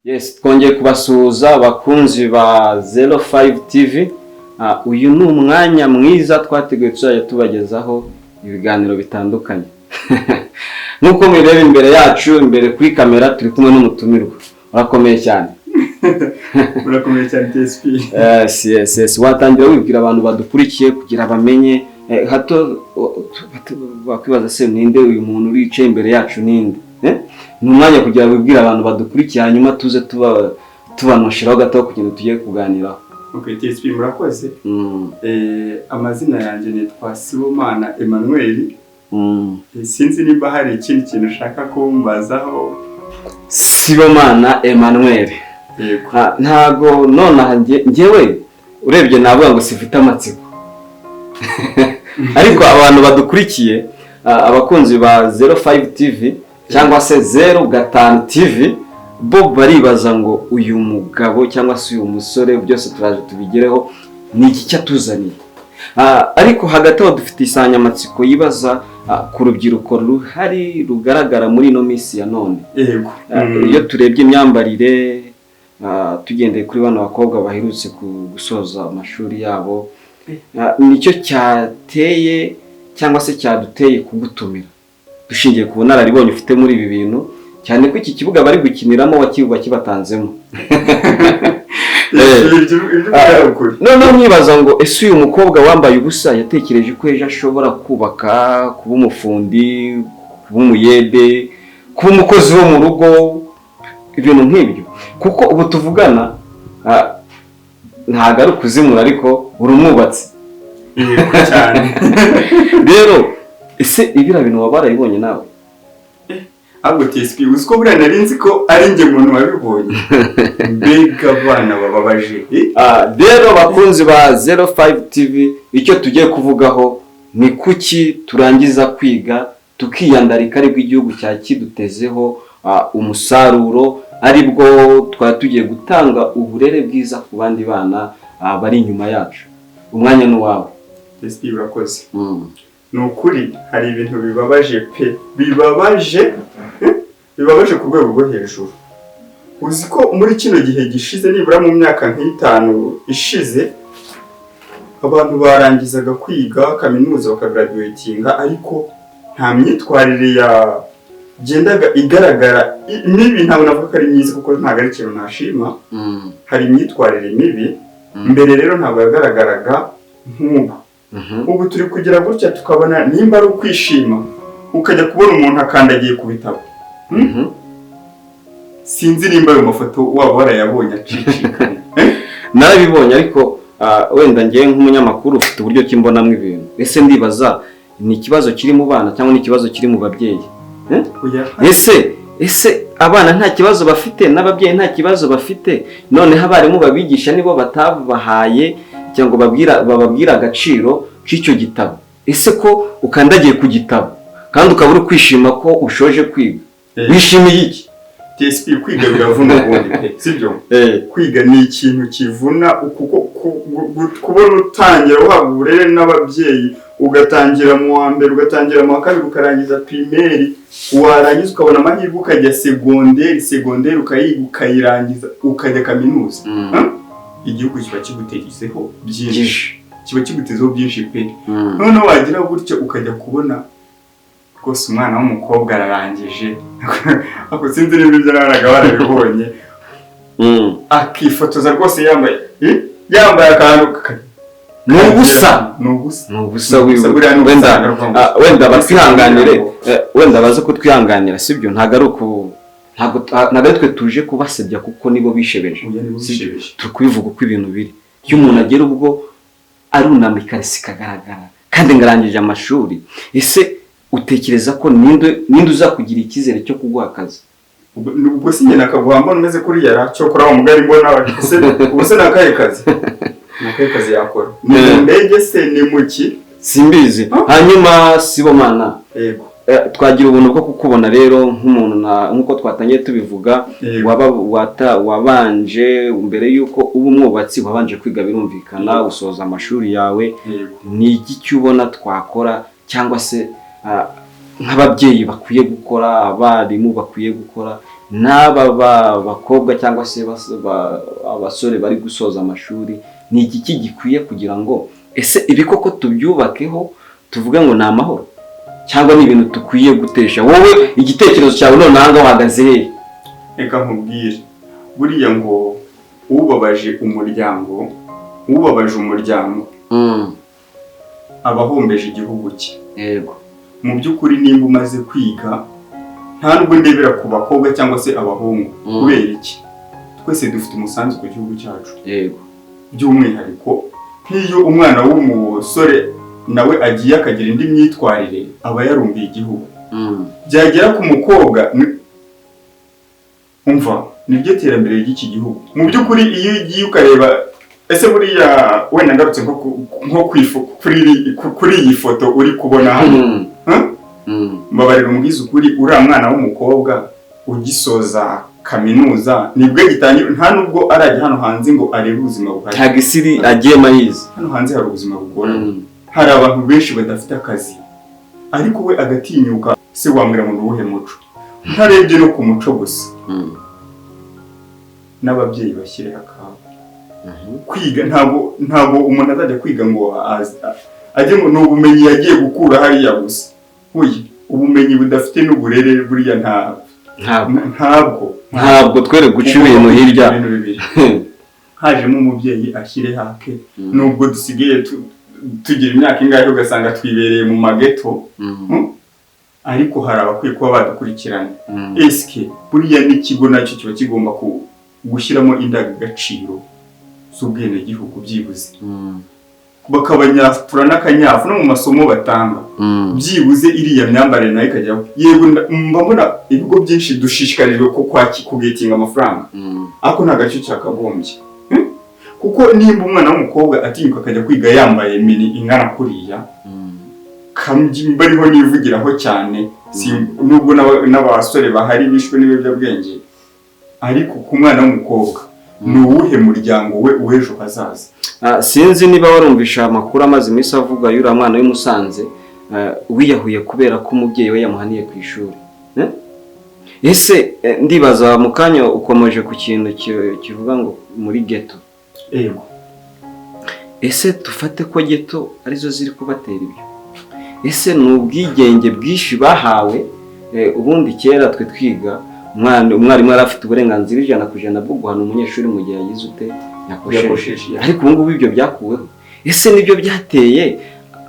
Yes, twongeye kubasuhuza abakunzi ba 05 TV. Uyu ni umwanya mwiza twateguye tuzajya tubagezaho ibiganiro bitandukanye. Nk'uko mubireba imbere yacu, imbere kuri kamera turi kumwe n'umutumirwa. Urakomeye cyane. Urakomeye cyane, TSP. Yes. Watangira wibwira abantu badukurikiye kugira bamenye, hato bakwibaza se ninde uyu muntu wicaye imbere yacu, ninde? Ni umwanya kugira wibwire abantu badukurikiye, hanyuma tuze tuba tubanosheraho gato kugira ngo tugiye kuganiraho. Okay, TSP, murakoze. Amazina yanjye nitwa Sibomana Emmanuel. Sinzi nimba hari ikindi kintu ushaka kumbazaho. Sibomana Emmanuel. Yego. Ntago nonaha njyewe urebye navuga ngo sifite amatsiko, ariko abantu badukurikiye, abakunzi ba 05 TV cyangwa se 05 TV, bo baribaza ngo uyu mugabo cyangwa se uyu musore, byose turaje tubigereho, ni iki cyatuzaniye? Ariko hagati aho dufite insanganyamatsiko yibaza ku rubyiruko ruhari rugaragara muri ino minsi ya none. Iyo turebye imyambarire, tugendeye kuri bano bakobwa baherutse gusoza amashuri yabo, nicyo cyateye cyangwa se cyaduteye kugutumira, dushingiye ku bunararibonye ufite muri ibi bintu, cyane ko iki kibuga bari gukiniramo wakibatanzemo. Ibyo ibyo ukuri. Noneho nkibaza ngo ese uyu mukobwa wambaye ubusa yatekereje ko ejo ashobora kubaka, kuba umufundi, kuba umuyede, kuba umukozi wo mu rugo, ibintu nk'ibyo? Kuko ubu tuvugana, ntabwo ari ukuzimura, ariko uri umwubatsi. Yego, cyane. Rero ese ibiriya bintu waba warabibonye nawe? Ahubwo TSP, uzi ko buriya nari nzi ko ari njye muntu wabibonye? Mbega abana bababaje! Rero bakunzi ba 05 TV, icyo tugiye kuvugaho ni kuki turangiza kwiga tukiyandarika, aribwo igihugu cya kidutezeho umusaruro, aribwo twari tugiye gutanga uburere bwiza ku bandi bana bari inyuma yacu. Umwanya ni uwawe. TSP, urakoze. Ni ukuri hari ibintu bibabaje pe, bibabaje, bibabaje ku rwego rwo hejuru. Uzi ko muri kino gihe gishize, nibura mu myaka nk'itanu ishize, abantu barangizaga kwiga kaminuza bakagraduatinga, ariko nta myitwarire yagendaga igaragara mibi. Ntabwo navuga ko ari myiza, kuko ntabwo ari ikintu nashima. Hari imyitwarire mibi mbere rero ntabwo yagaragaraga nk'ubu. Ubu turi kugira gutya tukabona nimba ari ukwishima, ukajya kubona umuntu akandagiye ku bitabo. Sinzi nimba ayo mafoto waba warayabonye acicikanye. Narabibonye, ariko wenda ngewe nk'umunyamakuru ufite uburyo ki mbonamo ibintu. Ese ndibaza, ni ikibazo kiri mu bana cyangwa ni ikibazo kiri mu babyeyi? Eh? Oya. Ese abana nta kibazo bafite n'ababyeyi nta kibazo bafite? Noneho abarimu babigisha nibo batabahaye cyangwa bababwira agaciro k'icyo gitabo. Ese ko ukandagiye ku gitabo kandi ukaba uri kwishima ko ushoje kwiga, wishimiye iki? TSP, kwiga biravuna ubundi pe, sibyo? Kwiga ni ikintu kivuna, kuko kubona utangira uhabwa uburere n'ababyeyi, ugatangira mu wa mbere, ugatangira mu wa kabiri, ukarangiza primaire, warangiza ukabona amahirwe ukajya segonderi, segonderi ukayiga ukayirangiza, ukajya kaminuza. Huh? Igihugu kiba kigutegezeho byinshi. Byinshi. Kiba kigutezeho byinshi pe. Noneho wagira gutya ukajya kubona rwose umwana w'umukobwa ararangije, ako sinzi niba ibyo naraga warabibonye, akifotoza rwose yambaye, yambaye akantu Ni ubusa. Ni ubusa. Ni ubusa. Ni ubusa, buriya ni ubusa, Wenda ntabwo wenda batwihanganire, wenda baze kutwihanganira, sibyo? Ntabwo ari uku, ntabwo ari twe tuje kubasebya, kuko nibo bishebeje. Oya, nibo Sibyo? bishebeje. Turi kubivuga uko ibintu biri. Iyo umuntu agera ubwo arunama ikarisi ikagaragara kandi ngarangije amashuri, ese utekereza ko ninde uzakugira icyizere cyo kuguha akazi? Ubwo si njye nakaguha mbona umeze kuriya ra? Cyokora wa mugari mbona ese ubu se ni akahe kazi, ni akahe kazi yakora? Ni mu ndege se? Ni mu ki? Simbizi. Huh? Hanyuma Sibomana, Yego. Twagira ubuntu bwo kukubona rero nk'umuntu nk'uko twatangiye tubivuga, Yego. waba wabanje mbere y'uko uba umwubatsi wabanje kwiga, birumvikana, usoza amashuri yawe. Yego. Ni iki ubona twakora cyangwa se nk'ababyeyi bakwiye gukora, abarimu bakwiye gukora, n'aba bakobwa cyangwa se abasore bari gusoza amashuri? Ni iki gikwiye kugira ngo ese ibi koko tubyubakeho, tuvuge ngo ni amahoro, cyangwa ni ibintu dukwiye gutesha? Wowe igitekerezo cyawe none aha ngaha uhagaze hehe? Reka nkubwire, buriya ngo ubabaje umuryango aba ahombeje igihugu cye. Mu by'ukuri, nimba umaze kwiga, nta nubwo ndebera ku bakobwa cyangwa se abahungu. Kubera iki? Twese dufite umusanzu ku gihugu cyacu. By'umwihariko nk'iyo umwana w'umusore nawe agiye akagira indi myitwarire, aba yarumviye igihugu. Byagera ku mukobwa, umva, niryo terambere ry'iki gihugu. Mu by'ukuri, iyo ugiye ukareba, ese buriya wenda ngarutse nko kuri iyi foto uri kubona hano, Huh? Mbabarira umbwize ukuri, uriya mwana w'umukobwa ugisoza kaminuza, nibwo gitangira, nta nubwo arajya hano hanze ngo arebe ubuzima buhari. Ntabwo isi agiyemo ayizi. Hano hanze hari ubuzima bugoranye. Hari abantu benshi badafite akazi, ariko we agatinyuka. Se wambwira ngo ni uwuhe muco? Ntarebye no ku muco gusa, n'ababyeyi bashyireho akabo. Kwiga, ntabwo umuntu azajya kwiga ngo ajye ngo ni ubumenyi yagiye gukura hariya gusa. Huye ubumenyi budafite n'uburere, buriya nta Ntabwo. Ntabwo. Ntabwo twere guca ibintu hirya. Ibintu bibiri hajemo umubyeyi ashyire hake. Nubwo dusigaye tugira imyaka ingahe ugasanga twibereye mu mageto, ariko hari abakwiye kuba badukurikirana. Esike buriya n'ikigo nacyo kiba kigomba gushyiramo indangagaciro z'ubwenegihugu, byibuze bakabanyafura n'akanyafu no mu masomo batanga, byibuze iriya myambarire nayo ikajyaho? Yego, mba mbona ibigo byinshi dushishikarijwe ko kugetinga amafaranga, ariko ntabwo aricyo cyakagombye. Kuko nimba umwana w'umukobwa atinyuka akajya kwiga yambaye mini ingana kuriya, bariho nivugiraho cyane, si nubwo n'abasore bahari bishwe n'ibiyobyabwenge, ariko ku mwana w'umukobwa, ni uwuhe muryango we uw'ejo hazaza? Ah, sinzi niba warumvisha amakuru amaze iminsi avuga y'uriya mwana w'i Musanze wiyahuye kubera ko umubyeyi we yamuhaniye ku ishuri. Eh? Ese ndibaza, mu kanya ukomeje ku kintu kivuga ngo muri ghetto. Yego. Ese dufate ko ghetto arizo ziri kubatera ibyo? Ese ni ubwigenge bwinshi bahawe? Ubundi kera twe twiga, umwarimu yari afite uburenganzira 100% bwo guhana umunyeshuri mu gihe yagize ute, yakosheje. Yakosheje. Ariko ubu ngubu ibyo byakuweho. Ese nibyo byateye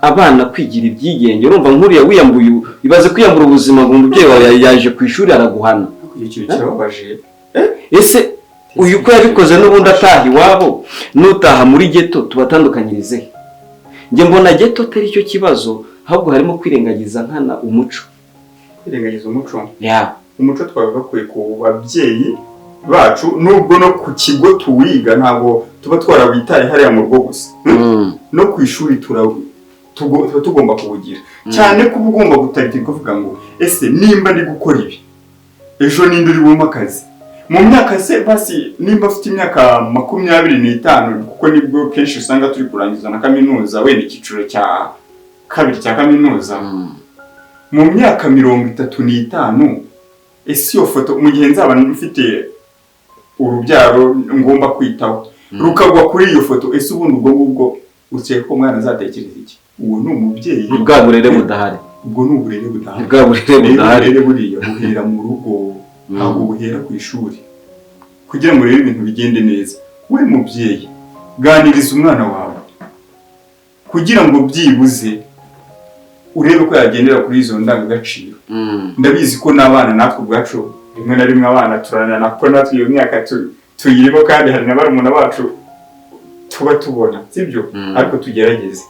abana kwigira ibyigenge? Urumva nk'uriya wiyambuye, ibaze kwiyambura ubuzima ngo umubyeyi wawe yaje ku ishuri araguhana. Icyo kintu kirababaje. Ese uyu ko yabikoze n'ubundi ataha iwabo, n'utaha muri ghetto tubatandukanyirize he? Njye mbona ghetto atari cyo kibazo, ahubwo harimo kwirengagiza nkana umuco. Kwirengagiza umuco. Ya. Umuco twagakuye ku babyeyi bacu, nubwo no ku kigo tuwiga. Ntabwo tuba twarawitaye hariya mu rugo gusa. No ku ishuri tuba tugomba kuwugira cyane, ko uba ugomba gutarika ukavuga ngo: "Ese nimba ndi gukora ibi, ejo ninde uri bumpe akazi?" Mu myaka se basi, nimba afite imyaka 25, kuko nibwo kenshi usanga turi kurangiza na kaminuza, wenda icyiciro cya kabiri cya kaminuza, mu myaka 35, ese iyo foto, mu gihe nzaba mfite urubyaro ngomba kwitaho, rukagwa kuri iyo foto, ese ubundi ubwo ngubwo ukeka ko umwana azatekereza iki? Uwo ni umubyeyi. Ni bwa burere budahari. Ubwo ni uburere budahari. Ni bwa burere Rero budahari. uburere buriya buhera mu rugo, ntabwo buhera ku ishuri. Kugira ngo rero ibintu bigende neza, we mubyeyi, ganiriza umwana wawe kugira ngo byibuze urebe ko yagendera kuri izo ndangagaciro. Ndabizi ko n'abana, natwe ubwacu, rimwe na rimwe abana turanana, kuko natwe iyo myaka tuyirimo, kandi hari na barumuna bacu tuba tubona, sibyo? Ariko tugerageze,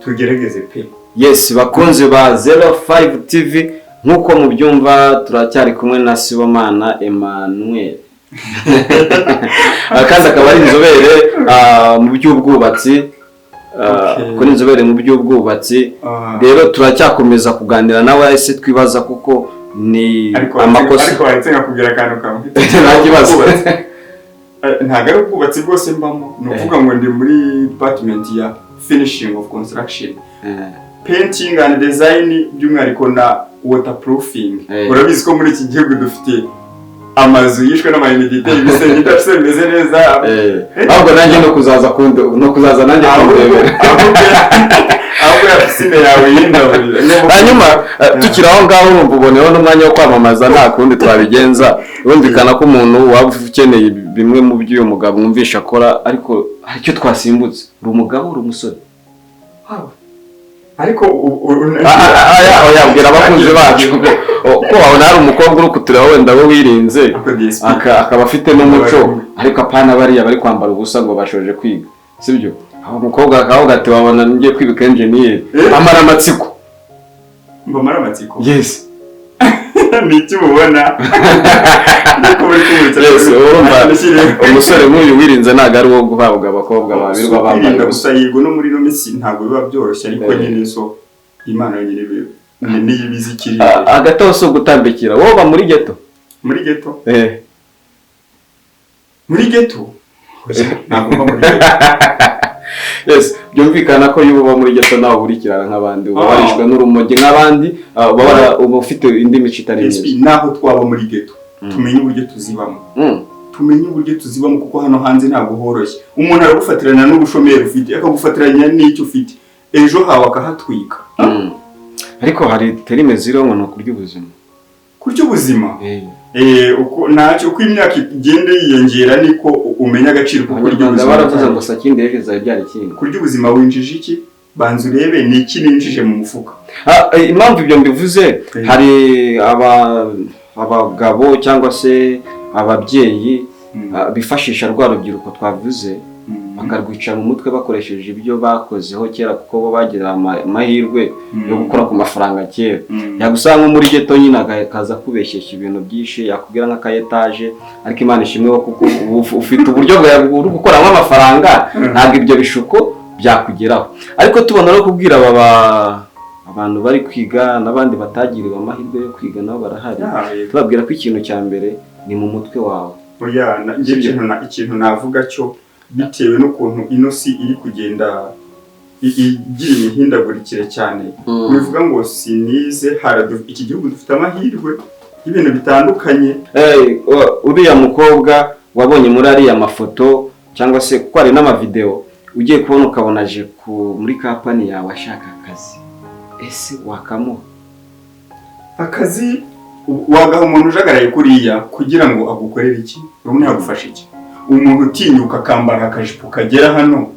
tugerageze pe. Yes, bakunzi ba 05 TV, nk'uko mubyumva turacyari kumwe na Sibomana Emmanuel. Kandi akaba ari inzobere mu by'ubwubatsi. Kuri inzobere mu by'ubwubatsi. Rero turacyakomeza kuganira nawe. Ese twibaza kuko ni ariko amakosa ariko waretse nkakubwira akantu kamwe? Nta kibazo. Ntabwo ari ubwubatsi bwose mbamo, ni ukuvuga ngo ndi muri department ya finishing of construction. Painting and design, by'umwihariko na waterproofing. Urabizi ko muri iki gihugu dufite amazu yishwe n'ama humidité, ibisenge byacu bimeze neza. Ahubwo nanjye no kuzaza nanjye Ahubwo kundebera. Ahubwo ya piscine yawe y'indabo. Hanyuma tukiri aho ngaho, urumva uboneyeho n'umwanya wo kwamamaza, nta kundi twabigenza. Birumvikana ko umuntu waba ukeneye bimwe mu byo uyu mugabo mwumvisha akora, ariko hari icyo twasimbutse. Uri umugabo, uri umusore? Ariko Ah, ah, oya, bwira abakunzi bacu ko wabona hari umukobwa uri kutureba wenda we wirinze, Ako DSP. akaba afite n'umuco, ariko apana bariya bari kwambara ubusa ngo bashoje kwiga, sibyo? Aho umukobwa akavuga ati: "Wabona ngiye kwibuka enjeniyeri." Amara amatsiko. Mbamara amatsiko? Yes. Ni iki mubona? Niko muri kumurikira. Yes, urumva umusore nk'uyu wirinze ntabwo ari uwo guhabwa abakobwa babirirwa bambaye kwirinda ubusa. Gusa yego, no muri ino minsi ntabwo biba byoroshye, ariko nyine so Imana yonyine niyo ibizi ikiri. Ah, hagati aho si ugutambikira, wowe uba muri ghetto? Muri ghetto? Eh. Muri ghetto? Oya, ntabwo mba muri ghetto. Yes, byumvikana ko iyo uba muri ghetto nawe ukurikirana nk'abandi, uba warishwe n'urumogi nk'abandi, uba ufite indi mico itari SP, myiza. Naho twaba muri ghetto, tumenye uburyo tuzibamo. Tumenye uburyo tuzibamo, kuko hano hanze ntabwo horoshye. Umuntu aragufatirana n'ubushomeri ufite, akagufatiranya n'icyo ufite, ejo hawe akahatwika. Ariko hari terme ziriho ngo ni ukurya ubuzima. Kurya ubuzima? Uko ntacyo, uko imyaka igenda yiyongera niko umenya agaciro ko kurya Abanyarwanda ubuzima. baravuze ngo sakindi ejo izaba ibyara ikindi. Kurya ubuzima, winjije iki? Banza urebe ni iki ninjije mu mufuka. Ah, impamvu ibyo mbivuze, hari abagabo cyangwa se ababyeyi bifashisha rwa rubyiruko twavuze, bakarwica mu mutwe bakoresheje ibyo bakozeho kera, kuko bo bagira amahirwe yo gukora ku mafaranga kera. Yagusanga nko muri ghetto nyine, akaza kubeshyeshya ibintu byinshi, yakubwira nk'aka etaje. Ariko Imana ishimwe ko kuko ubu ufite uburyo bwawe uri gukoramo amafaranga, ntabwo ibyo bishuko byakugeraho. Ariko tubona no kubwira abantu bari kwiga n'abandi batagiriwe amahirwe yo kwiga, nabo barahari, Yeah, tubabwira ko ikintu cya mbere ni mu mutwe wawe. Oya, njye Sibyo? ikintu navuga cyo, bitewe n'ukuntu ino si iri kugenda igira imihindagurikire cyane, bivuga ngo sinize iki gihugu dufite amahirwe y'ibintu bitandukanye. Uriya mukobwa wabonye muri ariya mafoto, cyangwa se kuko hari n'amavideo, ugiye kubona ukabona aje muri company yawe ashaka akazi, ese wakamuha? Akazi wagaha umuntu ujagaraye kuriya kugira ngo agukorere iki? Urabona yagufasha iki? Umuntu utinyuka akambara akajipo kagera hano,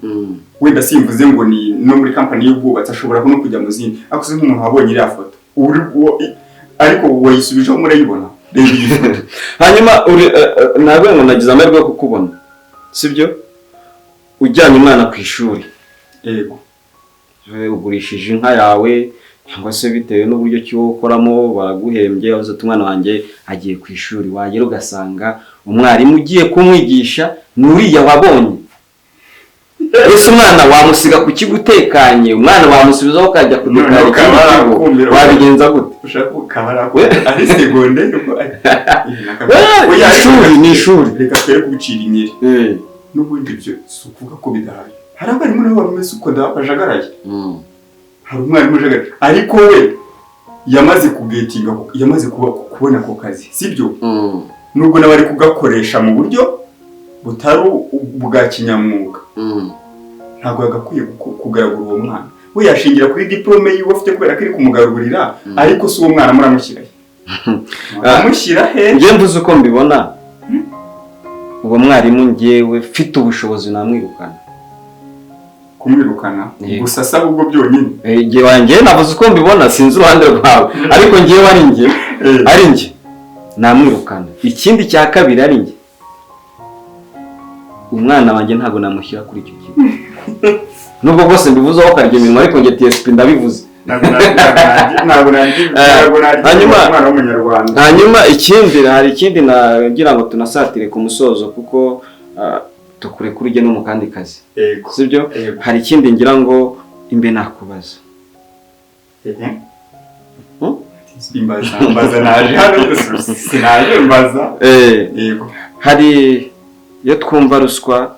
wenda simvuze ngo ni no muri company y'ubwubatsi, ashobora no kujya mu zindi. Ariko se nk'umuntu wabonye iriya foto ariko wayisubijeho, murayibona, reba iyi foto. Hanyuma ntabwo ngo nagize amahirwe yo kukubona, sibyo? Ujyanye umwana ku ishuri, Yego. Ugurishije inka yawe, cyangwa se bitewe n'uburyo ki wowe ukoramo baraguhembye, wavuze ati: "Umwana wanjye agiye ku ishuri." Wagera ugasanga umwarimu ugiye kumwigisha ni uriya wabonye. Ese umwana wamusiga ku kigo utekanye? Umwana wamusubizaho ukajya kudekara Noneho ikindi ukaba kigo? wakumira. Wabigenza gute? Ushaka ukaba ari segonderi ubwo Eh, ishuri ni ishuri. Reka twere kubicira inyeri. N'ubundi ibyo si ukuvuga ko bidahari, hari abarimu nabo bameze uko da bajagaraye. Hari umwarimu ujagaraye, ariko we yamaze kugetinga, yamaze kubona ako kazi, sibyo? Nubwo nawe ari kugakoresha mu buryo butari ubwa kinyamwuga, ntabwo yagakwiye kugaragura uwo mwana. We yashingira kuri diplôme yiwe afite kubera ko iri kumugarurira, ariko si uwo mwana muramushyira he? Muramushyira he? Njye mvuze uko mbibona, uwo mwarimu njyewe mfite ubushobozi namwirukana. Kumwirukana? Yego. Gusa asaba ubwo byonyine? Igihe wanjye navuze uko mbibona, sinzi uruhande rwawe, ariko njyewe ari njye, ari njye namwirukana. Ikindi cya kabiri, ari njye, umwana wanjye ntabwo namushyira kuri icyo kigo, nubwo bwose mbivuzeho ukarya iminwa, ariko njye TSP ndabivuze. Ntabwo nanjye umwana w'umunyarwanda. Hanyuma ikindi, hari ikindi nagira ngo tunasatire ku musozo, kuko tukurekure ujye no mu kandi kazi. Yego. Sibyo? Yego. Hari ikindi ngira ngo imbe nakubaza. Hmm? Mbaza, mbaza, naje hano, sinaje, mbaza. Yego. Hari iyo twumva ruswa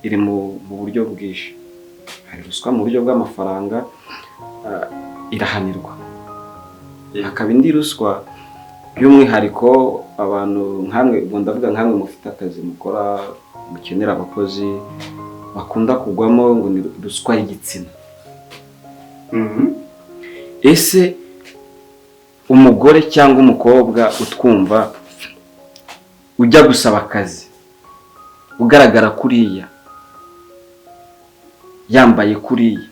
iri mu buryo bwinshi. Hari ruswa mu buryo bw'amafaranga. irahanirwa. Hakaba indi ruswa by'umwihariko abantu nkamwe, ubwo ndavuga nkamwe mufite akazi mukora, mukenera abakozi, bakunda kugwamo ngo ni ruswa y'igitsina. Ese umugore cyangwa umukobwa utwumva ujya gusaba akazi, ugaragara kuriya, yambaye kuriya,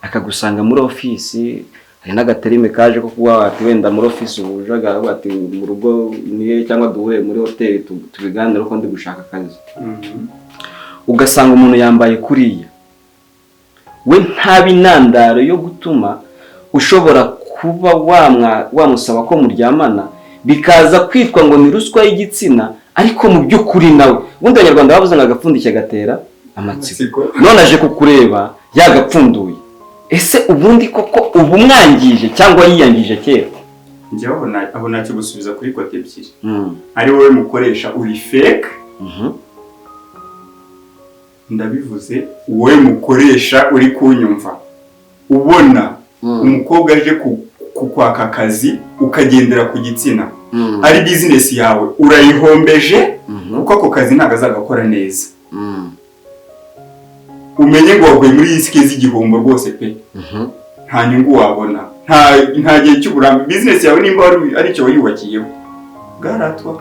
akagusanga muri ofisi, hari n'agaterime kaje ko kuba wati wenda muri ofisi ujaga ati mu rugo nihe, cyangwa duhure muri hoteli tubiganire uko ndi gushaka akazi, ugasanga umuntu yambaye kuriya, we ntaba intandaro yo gutuma ushobora kuba wamusaba ko muryamana, bikaza kwitwa ngo ni ruswa y'igitsina, ariko mu by'ukuri nawe ubundi Abanyarwanda bavuze ngo agapfundikiye gatera amatsiko. Amatsiko. None aje kukureba yagapfunduye, ese ubundi koko uba umwangije cyangwa yiyangije kera? Njyewe aho ntacyo gusubiza kuri côté ebyiri. Ari wowe mukoresha, uri fake. Ndabivuze, wowe mukoresha uri kunyumva, ubona umukobwa aje kukwaka akazi ukagendera ku gitsina, ari bizinesi yawe urayihombeje, kuko ako kazi ntabwo azagakora neza. Umenye ngo waguye muri risque z'igihombo rwose pe. Nta nyungu wabona, nta gihe cy'uburambe. Bizinesi yawe nimba ari icyo wayubakiyeho, bwaratwa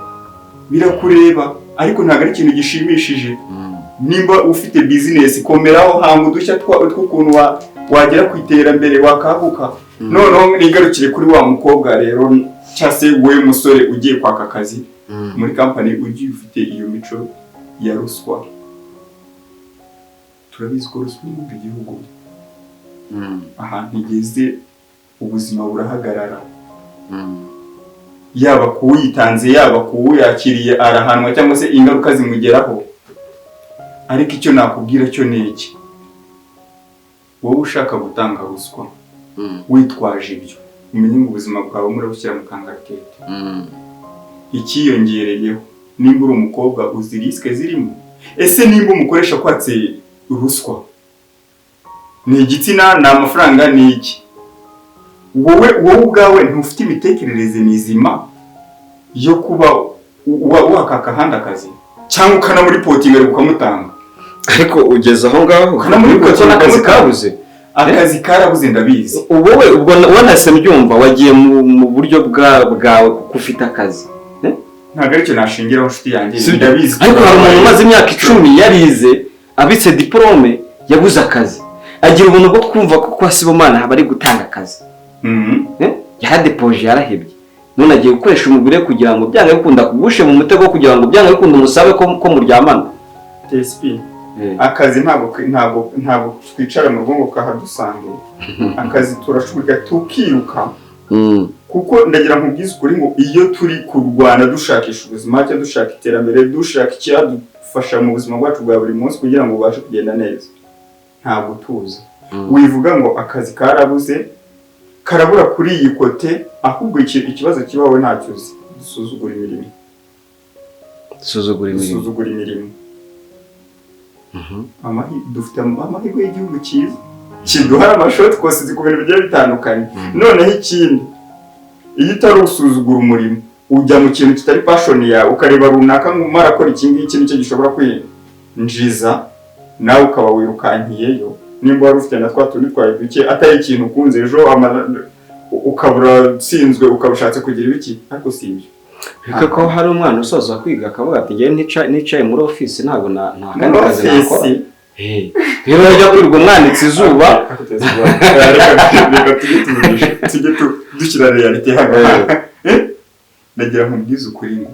birakureba, ariko ntabwo ari ikintu gishimishije. Nimba ufite bizinesi, komeraho, hanga udushya tw'ukuntu wagera ku iterambere, wakaguka. Noneho nigarukire kuri wa mukobwa rero, cyangwa se we musore ugiye kwaka akazi muri kampani, ugiye ufite iyo mico ya ruswa. Turabizi ko ruswa iri mu gihugu, ahantu igeze ubuzima burahagarara, yaba kuwuyitanze, yaba kuwuyakiriye, arahanwa cyangwa se ingaruka zimugeraho. Ariko icyo nakubwira cyo ni iki: wowe ushaka gutanga ruswa witwaje ibyo, umenye ngo ubuzima bwawe murabushyira mu kangaratete. Ikiyongereyeho, nimba uri umukobwa, uzi risque zirimo. Ese nimba umukoresha kwatse ruswa, ni igitsina, ni amafaranga, ni iki? Wowe ubwawe ntufite imitekerereze mizima yo kuba wakaka ahandi akazi, cyangwa ukanamuripotinga ukamutanga. Ariko ugeze aho ngaho Ukanamuripotinga kuko n'akazi ukamutanga. kabuze. Akazi karabuze, ndabizi. Wowe ubwo wanase mbyumva, wagiye mu buryo bwawe kuko ufite akazi. Ntabwo aricyo nashingiraho, nshuti yanjye. Sibyo? Ndabizi. Ariko hari umuntu umaze imyaka 10 yarize, abitse diporome, yabuze akazi, agira ubuntu bwo kumva ko kwa Sibomana bari gutanga akazi. Yaradepoje, yarahebye, none agiye gukoresha umubiri we kugira ngo byanga bikunda kugushe mu mutego, kugira ngo byanga bikunda umusabe ko muryamana. TSP, akazi ntabwo twicara mu rugo ngo kahadusange. Akazi turashuka tukiruka, kuko ndagira nkubwize ukuri ngo iyo turi kurwana dushakisha ubuzima cyangwa dushaka iterambere, dushaka icyadufasha mu buzima bwacu bwa buri munsi kugira ngo bubashe kugenda neza, ntabwo tuza. Wivuga ngo akazi karabuze, karabura kuri iyi côté, ahubwo ikibazo kibaho ntacyo uzi: dusuzugura imirimo. Suzugura imirimo. Dusuzugura imirimo. Dufite amahirwe y'igihugu cyiza kiduha amashoti twose ku bintu bigiye bitandukanye. Noneho ikindi, iyo utari usuzugura umurimo, ujya mu kintu kitari passion yawe, ukareba runaka ngo umara akora iki ngiki nicyo gishobora kwinjiza, nawe ukaba wirukankiyeyo. Nimba wari ufite na twa tundi twawe duke, atari ikintu ukunze, ejo ukaba uratsinzwe, ukaba ushatse kugira ibiki, ariko si ibyo. Reka ko hari umwana usoza kwiga akavuga ati ngewe nicaye muri ofisi, ntabwo nta kandi Muri kazi nakora. ofisi. Rero ajya kwirirwa umwanditsi izuba. Reka tujye tuvugisha, tujye dushyira réalité hano. Ndagira nkubwize ukuri ngo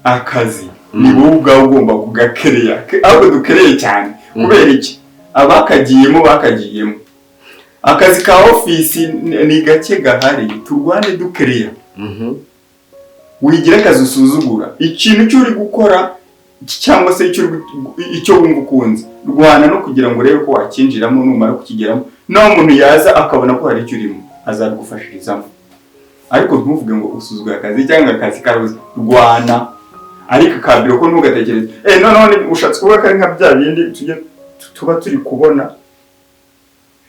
akazi ni wowe ubwawe ugomba kugakereya, ahubwo dukereye cyane. Kubera iki? Abakagiyemo bakagiyemo. Akazi ka ofisi ni gake gahari, turwane dukereya. Wigira akazi usuzugura, ikintu cyo uri gukora cyangwa se icyo wumva ukunze, rwana no kugira ngo urebe ko wakinjiramo. Numara kukigeramo, naho umuntu yaza akabona ko hari icyo urimo, azabigufashirizamo. Ariko ntuvuge ngo usuzuguye akazi cyangwa akazi karabuze. Rwana, ariko akabiro ko ntugatekereze. Noneho ushatse kuvuga ko ari nka bya bindi tujye tuba turi kubona.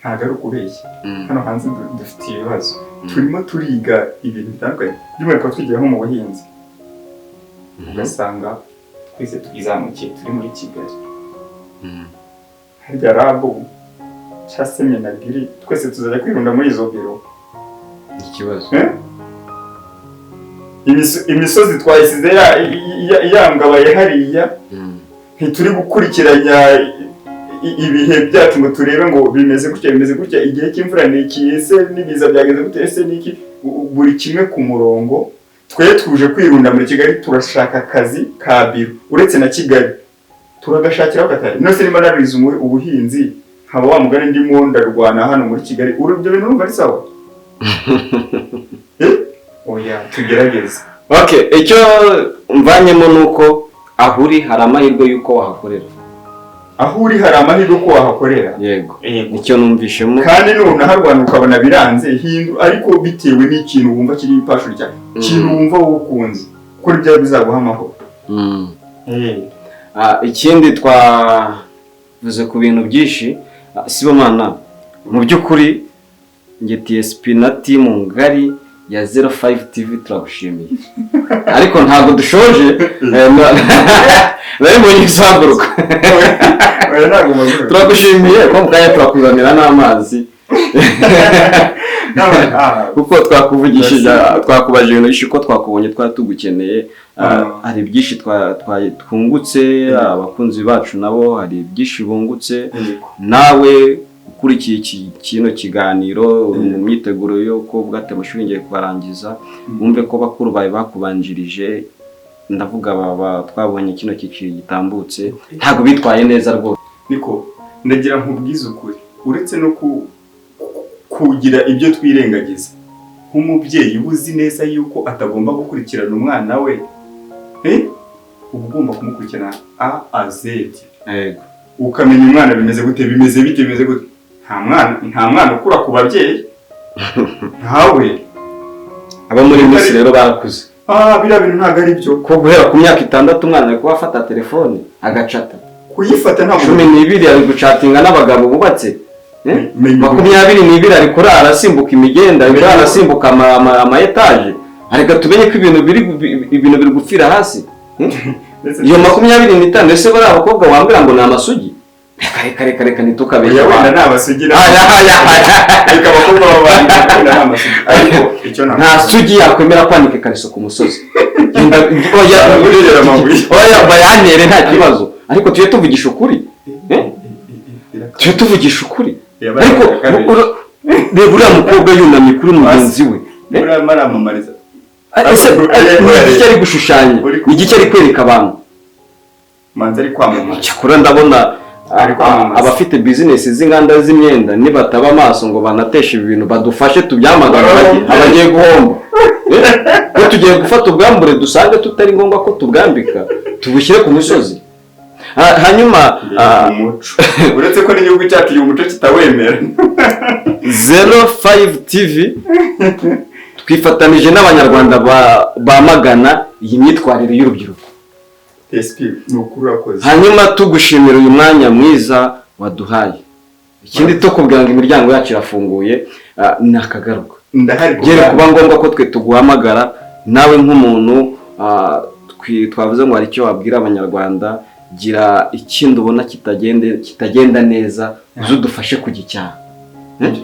Ntabwo ari ukubeshya, hano hanze dufite ibibazo. Turimo turiga ibintu bitandukanye, by'umwihariko twigira nko mu buhinzi, ugasanga twese twizamukiye turi muri Kigali, harya RAB cyangwa se MINAGRI, twese tuzajya kwirunda muri izo biro. Ikibazo. Eh? Imisozi twayisize yangabaye hariya, ntituri gukurikiranya ibihe byacu ngo turebe ngo bimeze gutya, bimeze gutya, igihe cy'imvura ni iki, ese n'ibiza byageze gute, ese ni iki, buri kimwe ku murongo. Twe tuje kwirunda muri Kigali, turashaka akazi ka biro. Uretse na Kigali, turagashakiraho katari nose. Niba narize ubuhinzi, nkaba wa mugani ndimo ndarwana hano muri Kigali, uru ibyo bintu urumva ari sawa? Eh? Oya, tugerageze. Okay, icyo mvanyemo ni uko aho uri hari amahirwe y'uko wahakorera. Aho uri hari amahirwe ko wahakorera. Yego. Yego. Nicyo numvishemo. Kandi nunaharwana ukabona biranze, hindura, ariko bitewe n'ikintu wumva kiri passion cyawe, ikintu wumva wowe ukunze, kuko nibyo bizaguha amahoro. Ikindi twavuze ku bintu byinshi. Sibomana, mu by'ukuri nge TSP na team ngari ya 05 TV turagushimiye, ariko ntabwo dushoje. Nari mbonye uzahaguruka. Oya, ntabwo mazuru. Turagushimiye ko mu kanya turakuzanira n'amazi, kuko twakuvugishije, twakubajije ibintu byinshi, ko twakubonye twari tugukeneye. Hari byinshi twungutse, abakunzi bacu nabo hari byinshi bungutse. Nawe ukurikiye iki kino kiganiro, uri mu myiteguro yo kuvuga ati amashuri ngiye kubarangiza, wumve ko bakuru bawe bakubanjirije, ndavuga aba twabonye kino cyiciro gitambutse, ntabwo bitwaye neza rwose. Niko ndagira nkubwize ukuri, uretse no kugira ibyo twirengagiza, nk'umubyeyi uba uzi neza yuko atagomba gukurikirana umwana we, uba ugomba kumukurikirana A à Z, ukamenya umwana bimeze gute, bimeze bite, bimeze gute. Nta mwana ukura ku babyeyi, ntawe. Abo muri minsi rero barakuze. Ah, biriya bintu ntabwo ari byo. Ko guhera ku myaka 6 umwana ari kuba afata telefone agacata. Kuyifata ntabwo 12 ari gucatinga n'abagabo bubatse. Eh? Menya 22 ari kurara asimbuka imigenda, ari kurara asimbuka ama etaje. Areka tumenye ko ibintu biri gupfira hasi. Iyo 25, ese bari abakobwa wambwira ngo ni amasugi? Reka, reka, reka, reka, ntitukabeshye Oya, wenda abantu. ni abasugi. Aya, aya, aya. Reka, abakobwa b'abandi wenda ni amasugi, ariko icyo ntabwo Nta sugi yakwemera kwanika ikariso ku musozi. Oya, Baragurira amabuye. oya, bayantere nta kibazo, ariko tujye tuvugisha ukuri. Eh? Tujye tuvugisha ukuri. Ariko reba uriya mukobwa yunamye kuri mugenzi we. Eh? Uriya aramamariza. Ese ni igiki ari gushushanya? Ni igiki ari kwereka abantu? Manza ari kwamamaza. Cyakora ndabona Ari kwamamaza. abafite bizinesi z'inganda z'imyenda nibataba amaso ngo banateshe ibi bintu, badufashe tubyamagane, abagiye guhomba. Eh? Ko tugiye gufata ubwambure dusange tutari ngombwa ko tubwambika, tubushyire ku musozi. Hanyuma Umuco, uretse ko n'igihugu cyacu uyu muco kitawemera. 05 TV twifatanije n'Abanyarwanda bamagana iyi myitwarire y'urubyiruko. SP, ni ukuri urakoze. Hanyuma tugushimira uyu mwanya mwiza waduhaye. Ikindi tukubwira ngo imiryango yacu irafunguye, ni akagaruka. Ndahari. Byere kuba ngombwa ko twe tuguhamagara nawe nk'umuntu, twavuze ngo hari icyo wabwira Abanyarwanda, gira ikindi ubona kitagenda neza, uze udufashe kugicyaha.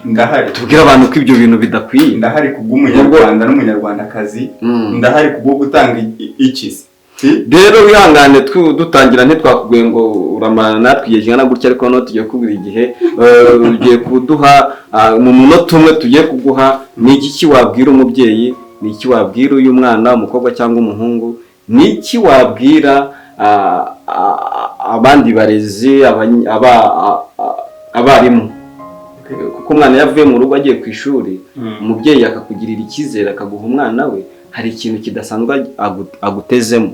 Ndahari. Tubwire abantu ko ibyo bintu bidakwiye. Ndahari kubw'Umunyarwanda n'Umunyarwandakazi. Ndahari kubwo gutanga ikizi. Rero wihangane, dutangira ntitwakubwiye ngo uramarana natwe igihe kingana gutya, ariko noneho tugiye kubwira igihe ugiye kuduha. Mu munota umwe tugiye kuguha, ni igiki wabwira umubyeyi, ni iki wabwira uyu mwana umukobwa cyangwa umuhungu, ni iki wabwira abandi barezi, abarimu? Kuko umwana iyo avuye mu rugo agiye ku ishuri, umubyeyi akakugirira icyizere akaguha umwana we, hari ikintu kidasanzwe agutezemo.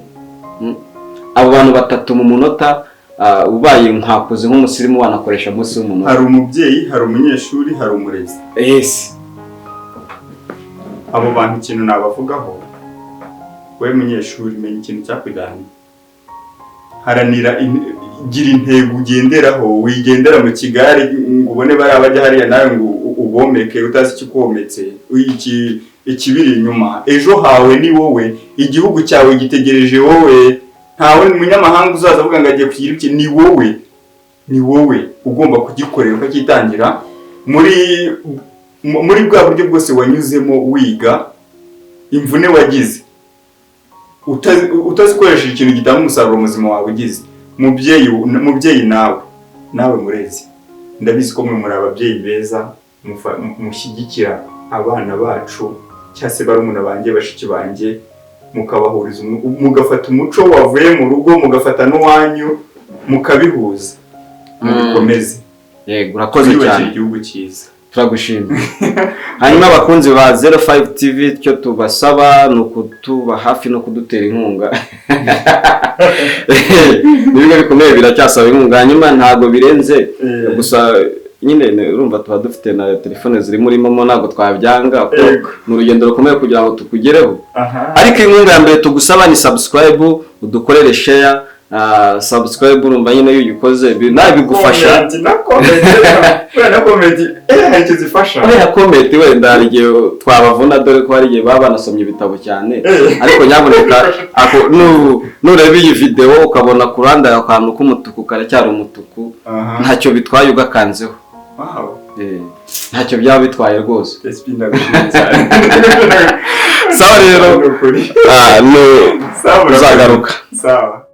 Abo bantu batatu mu munota, ubaye nkakoze nk'umusirimu wanakoresha munsi y'umunota. Hari umubyeyi, hari umunyeshuri, hari umurezi. Yes. Abo bantu ikintu nabavugaho, we munyeshuri, menya ikintu cyakujyanye, haranira Gira intego ugenderaho, wigendera mu kigare ngo ubone bariya bajya hariya nawe ngo ubomeke utazi ikikometse, ikibiri inyuma. Ejo hawe ni wowe, igihugu cyawe gitegereje wowe. Ntawe munyamahanga uzaza avuga ngo agiye kugira iki. Ni wowe, ni wowe ugomba kugikorera, ukakitangira muri bwa buryo bwose wanyuzemo wiga, imvune wagize, utazikoresheje ikintu gitanga umusaruro muzima wawe ugize. Mubyeyi, mubyeyi nawe murezi, ndabizi ko mwe muri ababyeyi beza, mushyigikira abana bacu cyangwa se barumuna banjye, bashiki banjye, mukabahuriza, mugafata umuco wavuye mu rugo, mugafata n'uwanyu, mukabihuza. Mubikomeze. Yego, urakoze Twiyubakire cyane. igihugu cyiza. Turagushimira. Hanyuma abakunzi ba 05 TV, icyo tubasaba ni ukutuba hafi no kudutera inkunga. Ibigo bikomeye biracyasaba inkunga. Hanyuma ntabwo birenze gusa nyine urumva tuba dufite na telefone ziri muri MoMo, ntabwo twabyanga kuko ni urugendo rukomeye kugira ngo tukugereho. Ariko inkunga ya mbere tugusaba ni subscribe, udukorere share. Subscribe urumva nyine iyo uyikoze nawe bigufasha. Comment na comment, buriya na comment hari icyo zifasha. Uriya comment wenda hari igihe twabavuna, dore ko hari igihe baba banasomye ibitabo cyane. Ariko nyabuneka ako nureba iyi video ukabona ku ruhande ako kantu k'umutuku karacyari umutuku, ntacyo bitwaye ugakanzeho. Ntacyo byaba bitwaye rwose. SP, ndagushimiye cyane. Sawa rero. Ni ukuri. Ah, Sawa, murakoze. Uzagaruka. Sawa.